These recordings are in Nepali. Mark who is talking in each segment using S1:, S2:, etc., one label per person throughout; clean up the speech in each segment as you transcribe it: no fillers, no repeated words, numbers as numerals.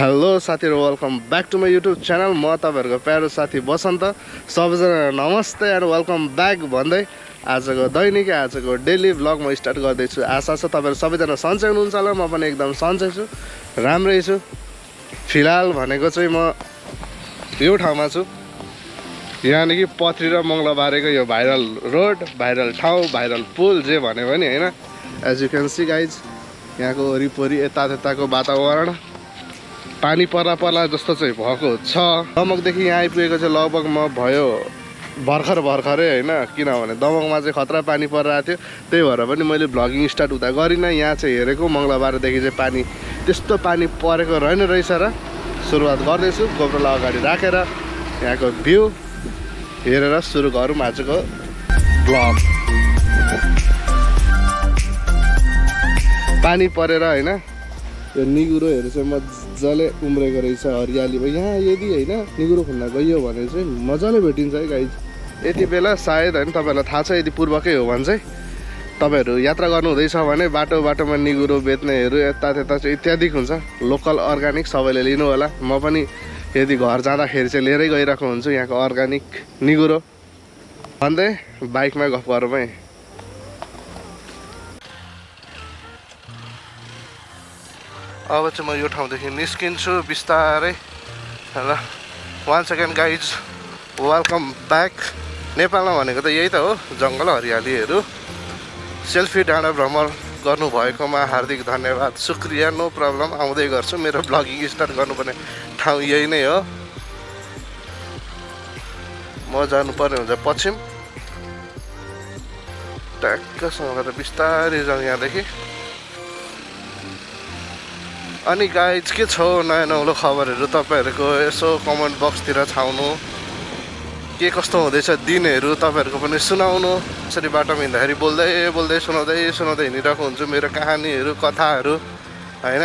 S1: हेलो साथीहरु, welcome back to my YouTube channel. म तपाईहरुको प्यारो साथी बसन्त। सबैजना नमस्ते एन्ड वेलकम बैक भन्दै आजको दैनिक आजको डेली भ्लग म स्टार्ट गर्दैछु। आशा छ तपाईहरु सबैजना सन्चै हुनुहुन्छ होला। म पनि एकदम सन्चै छु, राम्रै छु। फिलहाल भनेको चाहिँ म यो ठाउँमा छु, यहाँदेखि पथरी र मङ्गलबारेको यो भाइरल रोड, भाइरल ठाउँ, भाइरल पुल जे भने पनि हैन। As you can see guys, यहाँको वरिपरि यताको वातावरण पानी पर्ला जस्तो चाहिँ भएको छ। दमकदेखि यहाँ आइपुगेको चाहिँ लगभग म भयो भर्खरै हैन, किनभने दमकमा चाहिँ खतरा पानी परिरहेको थियो। त्यही भएर पनि मैले भ्लगिङ स्टार्ट हुँदा गरिनँ। यहाँ चाहिँ हेरेको मङ्गलबारदेखि चाहिँ पानी त्यस्तो पानी परेको रहेछ र सुरुवात गर्दैछु। गोब्रोलाई अगाडि राखेर यहाँको भ्यू हेरेर सुरु गरौँ आजको भ्लग। पानी परेर हैन, यो निगुरोहरू चाहिँ मजाले उम्रेको रहेछ हरियालीमा। यहाँ यदि होइन निगुरो खोल्न गइयो भने चाहिँ मजाले भेटिन्छ है गाइज। यति बेला सायद होइन, तपाईँहरूलाई थाहा छ, यदि पूर्वकै हो भने चाहिँ तपाईँहरू यात्रा गर्नुहुँदैछ भने बाटोमा निगुरो बेच्नेहरू यता चाहिँ इत्यादि हुन्छ। लोकल अर्ग्यानिक सबैले लिनु होला। म पनि यदि घर जाँदाखेरि चाहिँ लिएरै गइरहेको हुन्छु यहाँको अर्ग्यानिक निगुरो भन्दै बाइकमा गफ गरौँ है। अब चाहिँ म यो ठाउँदेखि निस्किन्छु बिस्तारै ल। One second guys, welcome back. नेपालमा भनेको त यही त हो, जङ्गल हरियालीहरू। सेल्फी डाँडा भ्रमण गर्नुभएकोमा हार्दिक धन्यवाद, शुक्रिया, नो प्रब्लम। आउँदै गर्छु। मेरो ब्लगिङ स्टार्ट गर्नुपर्ने ठाउँ यही नै हो। म जानुपर्ने हुन्छ पश्चिम, ट्याक्कसँग त बिस्तारै जाउँ यहाँदेखि। अनि गाइज के छ नयाँ नौलो खबरहरू तपाईँहरूको यसो कमेन्ट बक्सतिर छाउनु। के कस्तो हुँदैछ दिनहरू तपाईँहरूको पनि सुनाउनु। यसरी बाटोमा हिँड्दाखेरि बोल्दै सुनाउँदै हिँडिरहेको हुन्छु मेरो कहानीहरू, कथाहरू होइन।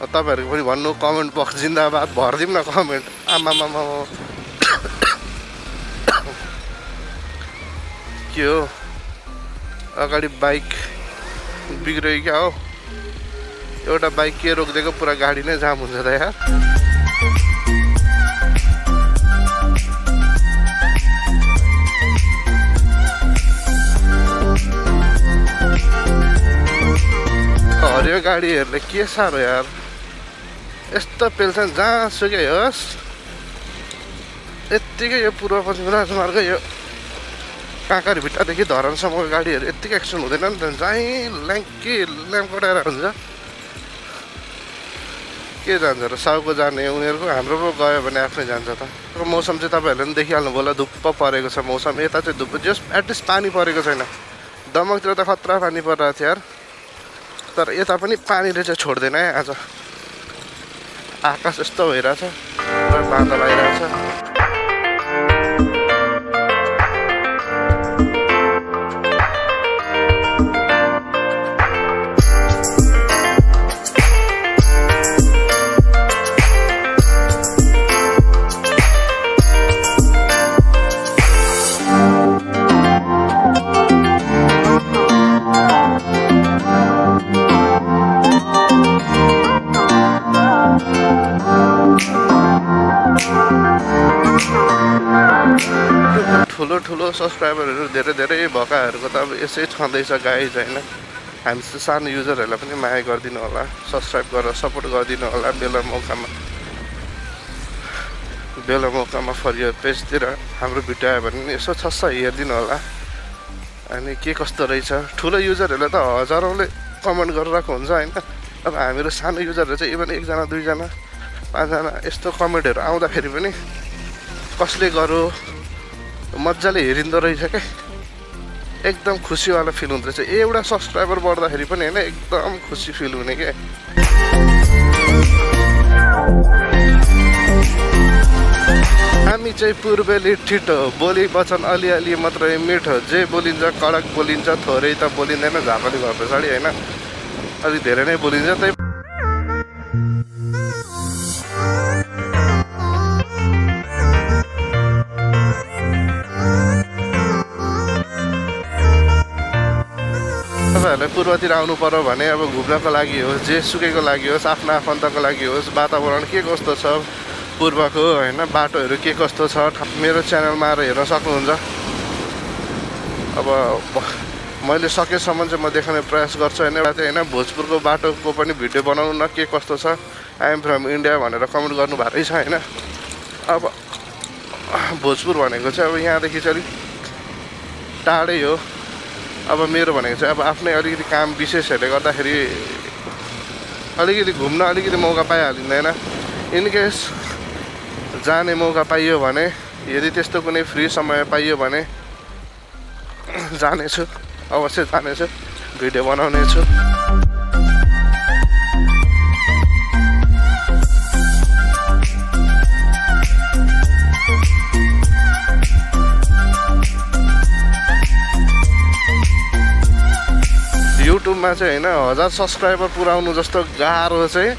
S1: तपाईँहरूको पनि भन्नु कमेन्ट बक्स जिन्दाबाद, भरिदिउँ न कमेन्ट। आमामामा के हो, अगाडि बाइक बिग्रियो क्या हो। एउटा बाइक के रोकिदिएको, पुरा गाडी नै जाम हुन्छ त यार। हरियो गाडीहरूले के साह्रो यार, यस्तो पेल्छन् जहाँसुकै होस्। यत्तिकै यो पूर्व पश्चिम राजमार्ग, यो काँकरी भिट्टादेखि धरानसम्मको गाडीहरू यत्तिकै एक्सिडेन्ट हुँदैन नि त। जहीँ ल्याम्प कटाएर हुन्छ। के जान्छ र, साउको जाने उनीहरूको, हाम्रो पो गयो भने आफ्नै जान्छ त। मौसम चाहिँ तपाईँहरूले पनि देखिहाल्नु होला, धुप्प परेको छ मौसम। यता चाहिँ धुप्प जस्ट एटलिस्ट पानी परेको छैन। दमकतिर त खतरा पानी परिरहेको थियो यार, तर यता पनि पानीले चाहिँ छोड्दैन है आज। आकाश यस्तो भइरहेछ, बादल आइरहेछ। ठुलो सब्सक्राइबरहरू धेरै भएकाहरूको त अब यसै छँदैछ गाइज होइन। हामी चाहिँ सानो युजरहरूलाई पनि माया गरिदिनु होला, सब्सक्राइब गरेर सपोर्ट गरिदिनु होला। बेला मौकामा फरियो पेजतिर हाम्रो भिडियो आयो भने यसो छस्स हेरिदिनु होला। अनि के कस्तो रहेछ, ठुलो युजरहरूले त हजारौँले कमेन्ट गरिरहेको हुन्छ होइन। अब हामीहरू सानो युजरहरू चाहिँ इभन 1 जना 2 जना 5 जना यस्तो कमेन्टहरू आउँदाखेरि पनि कसले गर्यो मजाले हेरिँदो रहेछ क्या। एकदम खुसीवाला फिल हुँदो रहेछ। एउटा सब्सक्राइबर बढ्दाखेरि पनि होइन, एकदम खुसी फिल हुने क्या। हामी चाहिँ पूर्वेली ठिटो, बोली वचन अलिअलि मात्रै मिठो। जे बोलिन्छ कडक बोलिन्छ, थोरै त बोलिँदैन। झापली भए पछाडि होइन अलिक धेरै नै बोलिन्छ। त्यही तपाईँहरूलाई पूर्वतिर आउनु पर्यो भने अब घुम्नको लागि होस्, जे सुकेको लागि होस्, आफ्नो आफन्तको लागि होस्, वातावरण के कस्तो छ पूर्वको होइन, बाटोहरू के कस्तो छ मेरो च्यानलमा आएर हेर्न सक्नुहुन्छ। अब मैले सकेसम्म चाहिँ म देखाउने प्रयास गर्छु होइन। भोजपुरको बाटोको पनि भिडियो बनाउनु न के कस्तो छ, आई एम फ्रम इन्डिया भनेर कमेन्ट गर्नु भएकै छ होइन। अब भोजपुर भनेको चाहिँ अब यहाँदेखि चाहिँ अलिक टाढै हो। अब मेरो भनेको चाहिँ अब आफ्नै अलिकति काम विशेषहरूले गर्दाखेरि अलिकति घुम्न अलिकति मौका पाइहालिँदैन। इनकेस जाने मौका पाइयो भने, यदि त्यस्तो कुनै फ्री समय पाइयो भने जानेछु, अवश्य जानेछु, भिडियो बनाउनेछु। युट्युबमा चाहिँ होइन 1000 सब्सक्राइबर पुऱ्याउनु जस्तो गाह्रो चाहिँ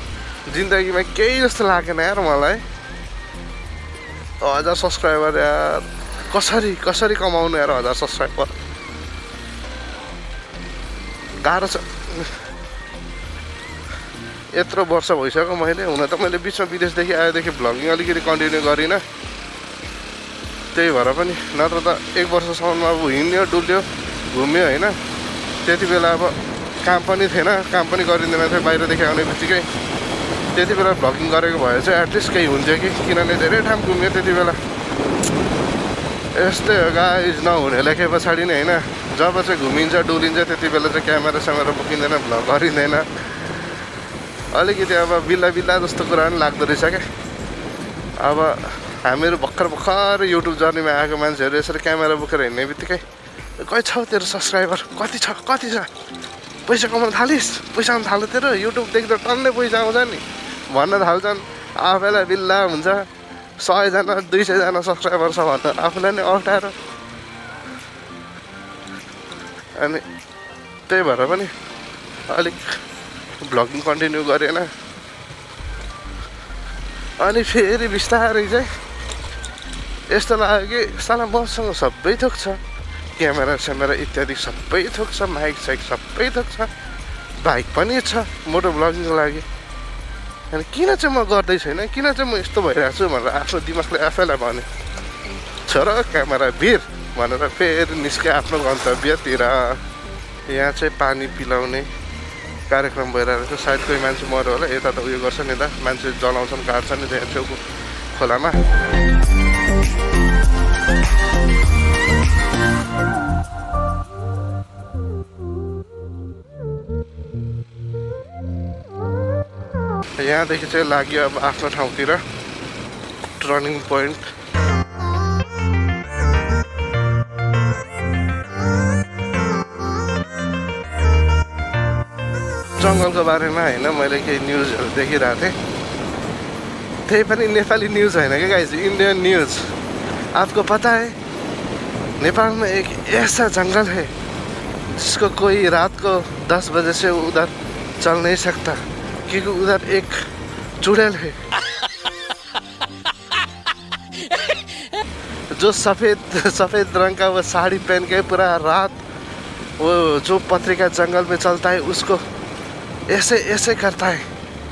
S1: जिन्दगीमा केही जस्तो लागेन यार मलाई। 1000 सब्सक्राइबर यार कसरी कमाउनु यार 1000 सब्सक्राइबर, गाह्रो छ। यत्रो वर्ष भइसक्यो मैले, हुन त मैले बिचमा विदेशदेखि आएदेखि भ्लगिङ अलिकति कन्टिन्यू गरिनँ, त्यही भएर पनि नत्र त 1 वर्षसम्म अब हिँड्यो डुल्यो घुम्यो होइन। त्यति बेला अब काम पनि थिएन, काम पनि गरिँदैन थियो बाहिरदेखि आउने बित्तिकै। त्यति बेला भ्लगिङ गरेको भए चाहिँ एटलिस्ट केही हुन्थ्यो कि, किनभने धेरै ठाउँ घुम्यो त्यति बेला। यस्तै हो गाइज, नहुने लेखे पछाडि नै होइन, जब चाहिँ घुमिन्छ डुलिन्छ त्यति बेला चाहिँ क्यामेरा बोकिँदैन, भ्लग गरिँदैन। अलिकति अब बिल्ला जस्तो कुरा पनि लाग्दो रहेछ क्या। अब हामीहरू भर्खर युट्युब जर्नीमा आएको मान्छेहरू यसरी क्यामेरा बोकेर हिँड्ने बित्तिकै कति छ तेरो सब्सक्राइबर, कति छ पैसा कमाउन थालिस्, पैसा आउनु थाल्यो तेरो, युट्युब देख्दा टन्नै पैसा आउँछ नि भन्न थाल्छन्। आफैलाई बिल्ला हुन्छ 100 जना 200 जना सब्सक्राइबर छ भन्न आफूलाई नै अप्ठ्यारो। अनि त्यही भएर पनि अलिक भ्लगिङ कन्टिन्यू गरेन। अनि फेरि बिस्तारै चाहिँ यस्तो लाग्यो कि साला मसँग सबै थोक छ, क्यामेरा इत्यादि सबै थोक छ, माइक सबै थोक छ, बाइक पनि छ मोटो भ्लगिङको लागि। अनि किन चाहिँ म गर्दै छैन, किन चाहिँ म यस्तो भइरहेको छु भनेर आफ्नो दिमागले आफैलाई भने, छोरा क्यामेरा भिर भनेर फेरि निस्क्यो आफ्नो गन्तव्यतिर। यहाँ चाहिँ पानी पिलाउने कार्यक्रम भइरहेको छ, सायद कोही मान्छे मऱ्यो होला, यता त उयो गर्छ नि त, मान्छे जलाउँछन् काट्छ नि त्यहाँ छेउको खोलामा। यहाँदेखि चाहिँ लाग्यो अब आफ्नो ठाउँतिर टर्निङ पोइन्ट। जङ्गलको बारेमा होइन मैले केही न्युजहरू देखिरहेको थिएँ, त्यही पनि नेपाली न्युज होइन क्या गाइस, इंडियन न्यूज़। आपको पता है नेपाल में एक ऐसा जंगल है जिसको कोई रात को 10 बजे से उधर चल नहीं सकता क्योंकि उधर एक चुड़ैल है जो सफ़ेद रंग का वो साड़ी पहन के पूरा रात वो जो पत्रिका जंगल में चलता है उसको ऐसे ऐसे करता है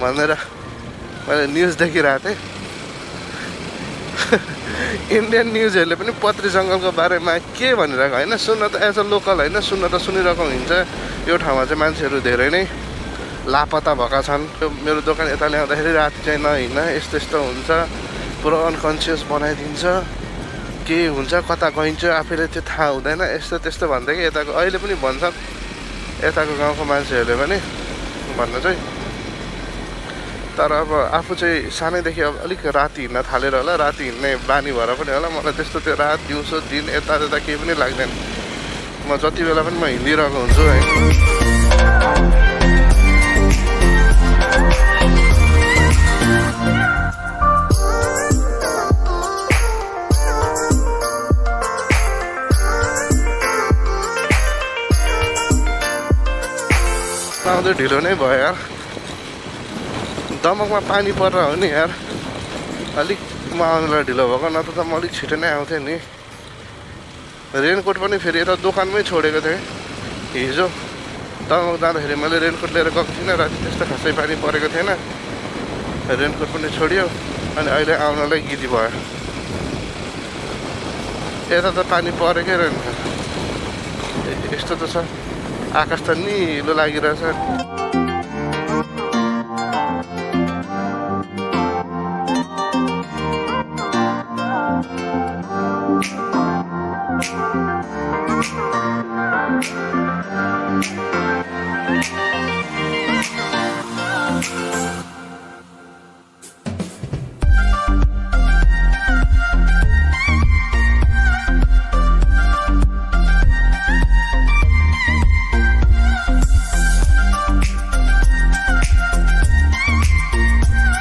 S1: भनेर मैले न्युज देखिरहेको थिएँ। इन्डियन न्युजहरूले पनि पत्री जङ्गलको बारेमा के भनिरहेको होइन, सुन्न त एज अ लोकल होइन, सुन्न त सुनिरहेको हुन्छ। यो ठाउँमा चाहिँ मान्छेहरू धेरै नै लापता भएका छन्। मेरो दोकान यता ल्याउँदाखेरि राति चाहिँ नहिँड्न, यस्तो यस्तो हुन्छ, पुरा अनकन्सियस बनाइदिन्छ, के हुन्छ कता गइन्छ आफैले त्यो थाहा हुँदैन, यस्तो त्यस्तो भन्दै कि यताको अहिले पनि भन्छन्, यताको गाउँको मान्छेहरूले पनि भन्न चाहिँ। तर अब आफू चाहिँ सानैदेखि अब अलिक राति हिँड्न थालेर होला, राति हिँड्ने बानी भएर पनि होला, मलाई त्यस्तो त्यो रात दिउँसो दिन यता केही पनि लाग्दैन। म जति बेला पनि म हिँडिरहेको हुन्छु है। आउँदै ढिलो नै भयो यार, दमकमा पानी परेर हो नि यार, अलिक म आउनुलाई ढिलो भएको, नत्र त म अलिक छिटो नै आउँथेँ नि। रेनकोट पनि फेरि यता दोकानमै छोडेको थिएँ हिजो, तल जाँदाखेरि मैले रेनकोट लिएर गएको थिइनँ राति त्यस्तो खासै पानी परेको थिएन रेनकोट पनि छोडियो अनि अहिले आउनलाई गिरी भयो यता त पानी परेकै रहेन यस्तो त छ आकाश त निलो लागिरहेछ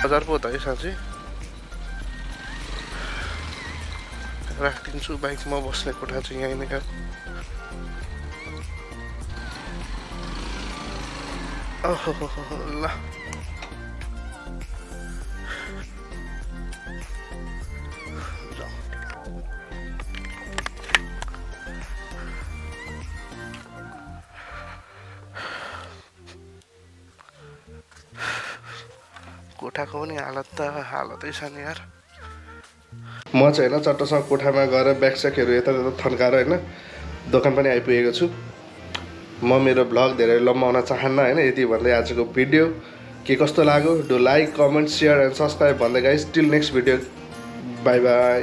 S1: हजार पो त है साँच्चै राखिदिन्छु बाइकमा बस्ने कोठा चाहिँ यहीँ नै ल कोठाको पनि हालतै छ नि यार म चाहिँ होइन चट्टसँग कोठामा गएर ब्यागस्यागहरू यताउता थन्काएर होइन दोकान पनि आइपुगेको छु म मेरो भ्लग धेरै लम्बाउन चाहन्न होइन यति भन्दै आजको भिडियो के कस्तो लाग्यो do like comment share and subscribe भन्दै guys till next video bye by